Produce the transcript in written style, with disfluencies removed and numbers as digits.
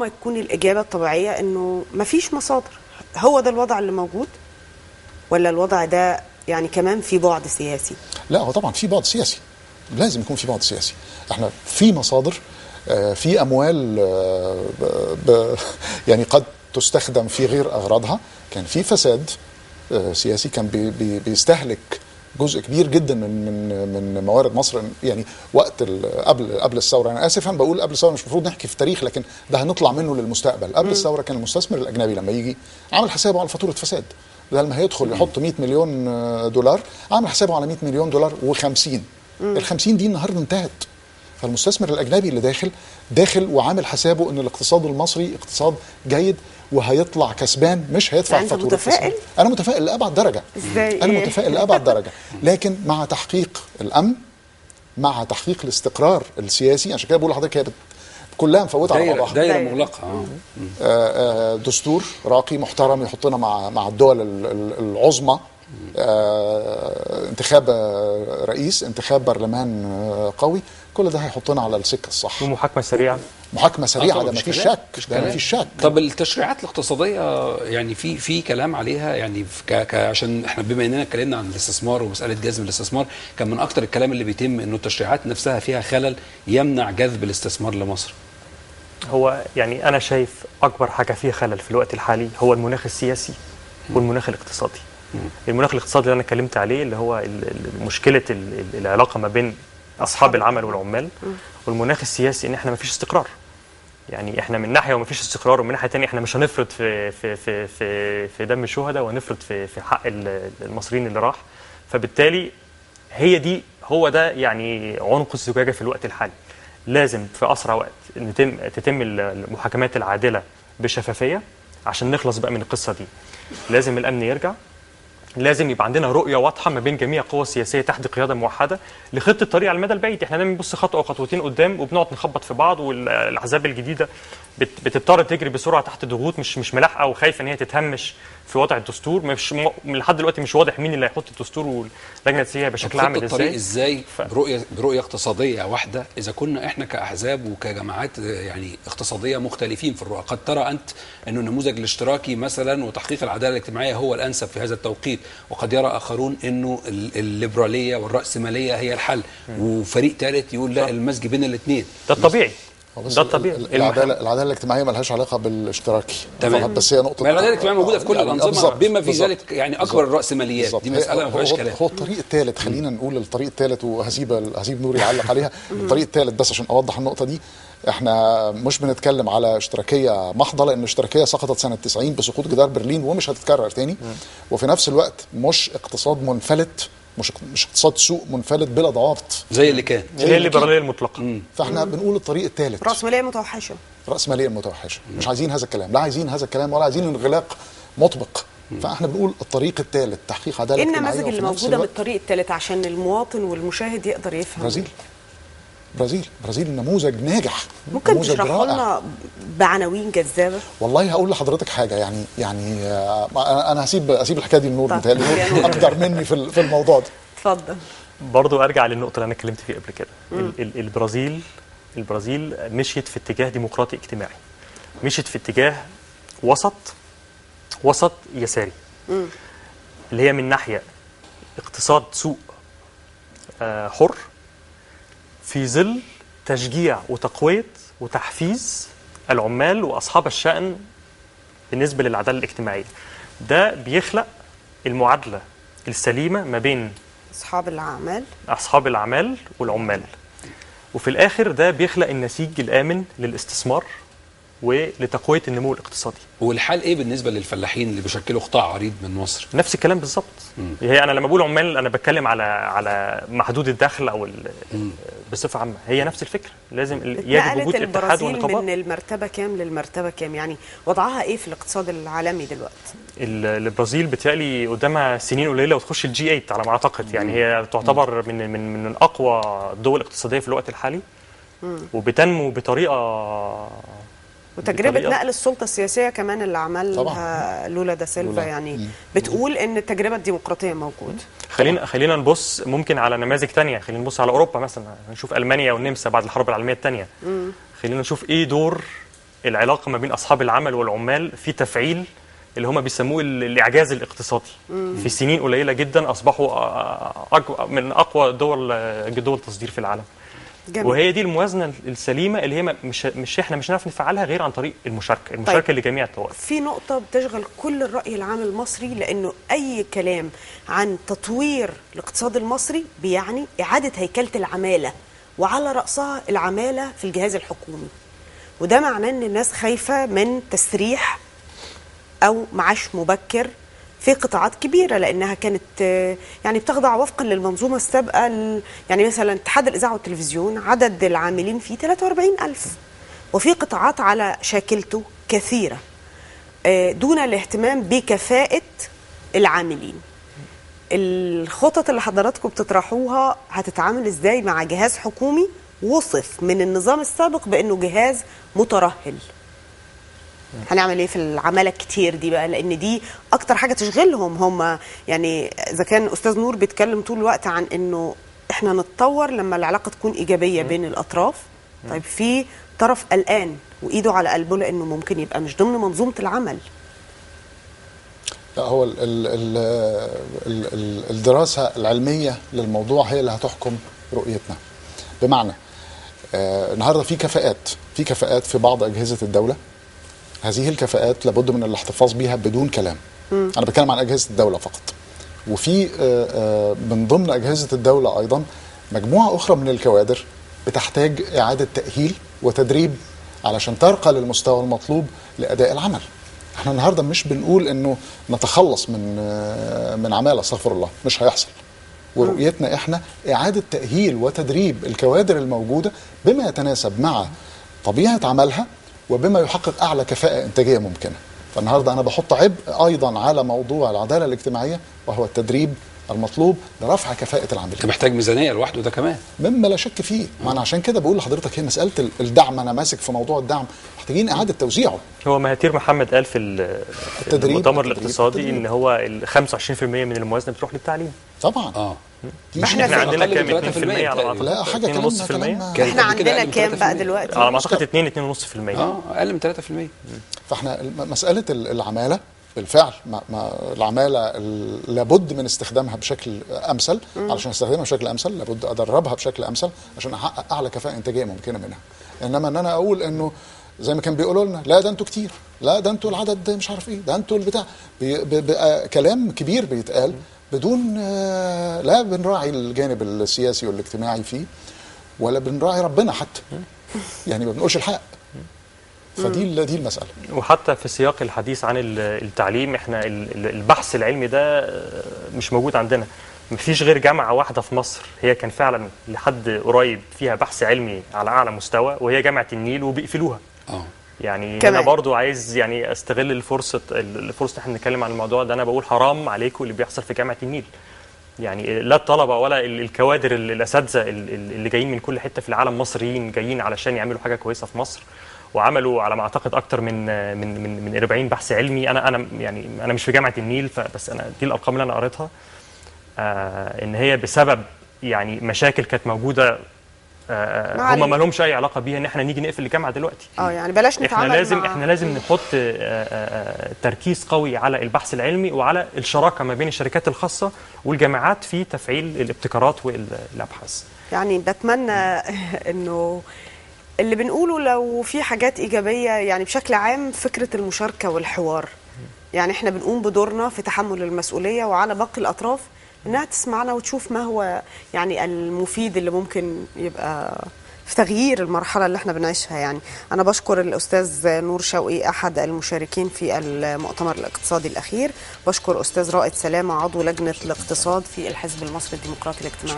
يكون الإجابة الطبيعية إنه مفيش مصادر. هو ده الوضع اللي موجود، ولا الوضع ده يعني كمان في بعد سياسي؟ لا، هو طبعا في بعد سياسي، لازم يكون في بعد سياسي. احنا في مصادر، في اموال يعني قد تستخدم في غير اغراضها. كان في فساد سياسي كان بيستهلك جزء كبير جدا من موارد مصر، يعني وقت قبل الثورة. انا اسف انا بقول قبل الثورة، مش المفروض نحكي في تاريخ، لكن ده هنطلع منه للمستقبل. قبل الثورة كان المستثمر الاجنبي لما يجي عامل حسابه على فاتورة فساد، بدل ما هيدخل يحط 100 مليون دولار عامل حسابه على 100 مليون دولار و50. ال 50 دي النهارده انتهت. فالمستثمر الاجنبي اللي داخل وعامل حسابه ان الاقتصاد المصري اقتصاد جيد وهيطلع كسبان، مش هيدفع فاتورة فساد. انا متفائل لابعد درجه. ازاي؟ انا متفائل لابعد درجه، لكن مع تحقيق الامن، مع تحقيق الاستقرار السياسي. عشان كده بقول لحضرتك هي كلها مفوته على بعضها، دايرة مغلقة. دستور راقي محترم يحطنا مع الدول العظمى، انتخاب رئيس، انتخاب برلمان قوي، كل ده هيحطنا على السكة الصح. ومحاكمه سريعة، محاكمة سريعة، ده مفيش شك، ده مفيش شك. طب التشريعات الاقتصادية يعني في كلام عليها، يعني عشان احنا بما اننا اتكلمنا عن الاستثمار ومسالة جذب الاستثمار، كان من اكتر الكلام اللي بيتم انه التشريعات نفسها فيها خلل يمنع جذب الاستثمار لمصر. هو يعني انا شايف اكبر حاجة فيها خلل في الوقت الحالي هو المناخ السياسي والمناخ الاقتصادي. المناخ الاقتصادي اللي انا اتكلمت عليه، اللي هو مشكلة العلاقة ما بين اصحاب العمل والعمال، والمناخ السياسي ان احنا ما فيش استقرار. يعني احنا من ناحية وما فيش استقرار، ومن ناحية ثانية احنا مش هنفرط في في في في في دم الشهداء، وهنفرط في حق المصريين اللي راح. فبالتالي هي دي، هو ده يعني عنق الزجاجة في الوقت الحالي. لازم في اسرع وقت تتم المحاكمات العادلة بشفافيه عشان نخلص بقى من القصة دي. لازم الامن يرجع، لازم يبقى عندنا رؤية واضحة ما بين جميع القوى السياسية تحت قيادة موحدة لخطة الطريق على المدى البعيد. احنا دايما بنبص خطوة او خطوتين قدام وبنقعد نخبط في بعض، والاحزاب الجديدة بتضطر تجري بسرعة تحت ضغوط، مش ملاحقه وخايفة ان هي تتهمش في وضع الدستور. مش لحد دلوقتي مش واضح مين اللي هيحط الدستور واللجنة السياسية هيبقى شكلها عامل ازاي. الطريق ازاي برؤية اقتصادية واحدة اذا كنا احنا كاحزاب وكجماعات يعني اقتصادية مختلفين في الرؤى؟ قد ترى انت انه النموذج الاشتراكي مثلا وتحقيق العدالة الاجتماعية هو الانسب في هذا التوقيت، وقد يرى اخرون انه الليبرالية والراسماليه هي الحل، وفريق ثالث يقول لا، المزج بين الاثنين. ده الطبيعي، ده الطبيعي. العدالة الاجتماعية ما لهاش علاقة بالاشتراكي، تمام، بس هي نقطة. ما العدالة الاجتماعية موجودة في كل الانظمة بما في ذلك يعني اكبر الراسماليات، دي مسالة ما فيهاش كلام. هو الطريق الثالث، خلينا نقول الطريق الثالث، وهسيب نور يعلق عليها. الطريق الثالث بس عشان اوضح النقطة دي، احنا مش بنتكلم على اشتراكية محضة، لان الاشتراكية سقطت سنة 90 بسقوط جدار برلين ومش هتتكرر تاني. وفي نفس الوقت مش اقتصاد منفلت، مش اقتصاد سوق منفلت بلا ضوابط زي اللي كان، زي الليبرالية المطلقة. فاحنا بنقول الطريق الثالث، راسمالية متوحشه، راسمالية متوحشه. مش عايزين هذا الكلام، لا عايزين هذا الكلام ولا عايزين انغلاق مطبق. فاحنا بنقول الطريق الثالث، تحقيق عدالة اجتماعية. ايه النماذج اللي موجودة من الطريق الثالث عشان المواطن والمشاهد يقدر يفهم؟ برازيل، برازيل نموذج ناجح. ممكن تشرحه لنا بعناوين جذابة؟ والله هقول لحضرتك حاجة، يعني انا هسيب الحكاية دي لنور، متهيألي نور اقدر مني في الموضوع ده. اتفضل. برضو ارجع للنقطة اللي انا اتكلمت فيها قبل كده. البرازيل مشيت في اتجاه ديمقراطي اجتماعي، مشيت في اتجاه وسط يساري، اللي هي من ناحية اقتصاد سوق حر في ظل تشجيع وتقوية وتحفيز العمال وأصحاب الشأن بالنسبة للعدالة الاجتماعية. ده بيخلق المعادلة السليمة ما بين أصحاب الأعمال والعمال، وفي الآخر ده بيخلق النسيج الآمن للاستثمار ولتقوية النمو الاقتصادي. والحال ايه بالنسبة للفلاحين اللي بيشكلوا قطاع عريض من مصر؟ نفس الكلام بالظبط. هي انا لما بقول عمال انا بتكلم على محدود الدخل او بصفة عامة، هي نفس الفكرة. لازم يجب وجود اتحاد ونقابات. من المرتبة كام للمرتبه كام؟ يعني وضعها ايه في الاقتصاد العالمي دلوقتي؟ البرازيل بتالي قدامها سنين قليله وتخش ال G 8 على ما اعتقد. يعني هي تعتبر من اقوى الدول الاقتصادية في الوقت الحالي، وبتنمو بطريقة. وتجربة نقل السلطة السياسية كمان اللي عملها لولا دا سيلفا يعني بتقول إن التجربة الديمقراطية موجودة. خلينا نبص ممكن على نماذج تانية. خلينا نبص على أوروبا مثلا، نشوف ألمانيا والنمسا بعد الحرب العالمية الثانية. خلينا نشوف إيه دور العلاقة ما بين اصحاب العمل والعمال في تفعيل اللي هم بيسموه الاعجاز الاقتصادي. في سنين قليله جدا اصبحوا من اقوى دول التصدير في العالم. جميل. وهي دي الموازنة السليمة اللي هي مش احنا مش هنعرف نفعلها غير عن طريق المشاركة، المشاركة طيب. لجميع الطوائف. في نقطة بتشغل كل الراي العام المصري، لانه اي كلام عن تطوير الاقتصاد المصري بيعني اعاده هيكله العمالة، وعلى راسها العمالة في الجهاز الحكومي. وده معناه ان الناس خايفة من تسريح او معاش مبكر في قطاعات كبيرة، لانها كانت يعني بتخضع وفقا للمنظومة السابقة. يعني مثلا اتحاد الاذاعة والتلفزيون عدد العاملين فيه 43,000، وفي قطاعات على شاكلته كثيرة دون الاهتمام بكفاءة العاملين. الخطط اللي حضراتكم بتطرحوها هتتعامل ازاي مع جهاز حكومي وصف من النظام السابق بانه جهاز مترهل؟ هنعمل ايه في العمالة الكتير دي بقى؟ لان دي اكتر حاجة تشغلهم هم. يعني اذا كان استاذ نور بيتكلم طول الوقت عن انه احنا نتطور لما العلاقة تكون ايجابية بين الاطراف، طيب في طرف قلقان وايده على قلبه لانه ممكن يبقى مش ضمن منظومة العمل. لا، هو ال ال ال الدراسة العلمية للموضوع هي اللي هتحكم رؤيتنا. بمعنى النهارده في كفاءات في بعض اجهزة الدولة. هذه الكفاءات لابد من الاحتفاظ بها بدون كلام. أنا بتكلم عن أجهزة الدولة فقط. وفي من ضمن أجهزة الدولة أيضا مجموعة أخرى من الكوادر بتحتاج إعادة تأهيل وتدريب علشان ترقى للمستوى المطلوب لأداء العمل. احنا النهاردة مش بنقول إنه نتخلص من عمالة، استغفر الله، مش هيحصل. ورؤيتنا احنا إعادة تأهيل وتدريب الكوادر الموجودة بما يتناسب مع طبيعة عملها وبما يحقق أعلى كفاءة إنتاجية ممكنة. فالنهاردة أنا بحط عبء أيضا على موضوع العدالة الاجتماعية، وهو التدريب المطلوب لرفع كفاءة العاملين. أنت محتاج ميزانية لوحده ده كمان، مما لا شك فيه. ما أنا عشان كده بقول لحضرتك هي مسألة الدعم، أنا ماسك في موضوع الدعم، محتاجين إعادة توزيعه. هو مهاتير محمد قال في المؤتمر الاقتصادي إن هو 25% من الموازنة بتروح للتعليم. طبعا. احنا عندنا كام؟ 2% على ما اعتقد. لا حاجة 2.5%. احنا عندنا كام بقى دلوقتي؟ على ما اعتقد 2.5%. اقل من 3%. فاحنا مسالة العمالة بالفعل، ما العمالة لابد من استخدامها بشكل امثل. علشان استخدمها بشكل امثل لابد ادربها بشكل امثل عشان احقق اعلى كفاءة انتاجية ممكنة منها. انما ان انا اقول انه زي ما كان بيقولوا لنا، لا ده انتوا كتير، لا ده انتوا العدد مش عارف ايه، ده انتوا البتاع، كلام كبير بيتقال بدون لا بنراعي الجانب السياسي والاجتماعي فيه، ولا بنراعي ربنا حتى، يعني ما بنقولش الحق. فدي دي المسألة. وحتى في سياق الحديث عن التعليم، احنا البحث العلمي ده مش موجود عندنا. مفيش غير جامعة واحدة في مصر هي كان فعلا لحد قريب فيها بحث علمي على أعلى مستوى، وهي جامعة النيل، وبيقفلوها. يعني هنا برضو عايز يعني استغل الفرصة احنا بنتكلم عن الموضوع ده. انا بقول حرام عليكم اللي بيحصل في جامعه النيل. يعني لا الطلبة ولا الكوادر الاساتذة اللي جايين من كل حتة في العالم، مصريين جايين علشان يعملوا حاجة كويسة في مصر، وعملوا على ما اعتقد اكتر من من من 40 بحث علمي. انا يعني انا مش في جامعه النيل، فبس انا دي الارقام اللي انا قريتها، ان هي بسبب يعني مشاكل كانت موجودة هم ما لهمش اي علاقة بيها، ان احنا نيجي نقفل الجامعة دلوقتي. يعني بلاش نتعامل احنا لازم نحط تركيز قوي على البحث العلمي وعلى الشراكة ما بين الشركات الخاصة والجامعات في تفعيل الابتكارات والابحاث. يعني بتمنى انه اللي بنقوله لو في حاجات ايجابية، يعني بشكل عام فكرة المشاركة والحوار، يعني احنا بنقوم بدورنا في تحمل المسؤولية، وعلى باقي الاطراف انها تسمعنا وتشوف ما هو يعني المفيد اللي ممكن يبقى في تغيير المرحلة اللي احنا بنعيشها. يعني انا بشكر الاستاذ نور شوقي احد المشاركين في المؤتمر الاقتصادي الاخير، بشكر استاذ رائد سلامه عضو لجنة الاقتصاد في الحزب المصري الديمقراطي الاجتماعي.